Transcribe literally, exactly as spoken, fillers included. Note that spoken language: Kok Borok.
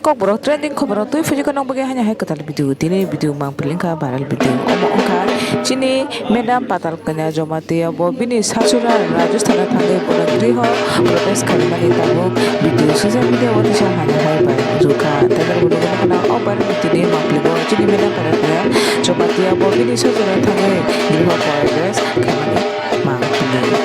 Kokborok trending khoboro twi phujikha nokbagwi haino hai kwtal video. Tini video mangpili wngkha viral video. Omo wngkha chini Madam Patal Kanya Jamatia bo bini sasura Rajasthan thangwi bono griho protest khaimani tabuk video social media o tisa haino hai bai rwkha. Tei tabuk nukjaknai o viral video ni mangpili bo chini Madam Patal Kanya Jamatia bo bini sasura thangwi griho protest khaimani mangpili.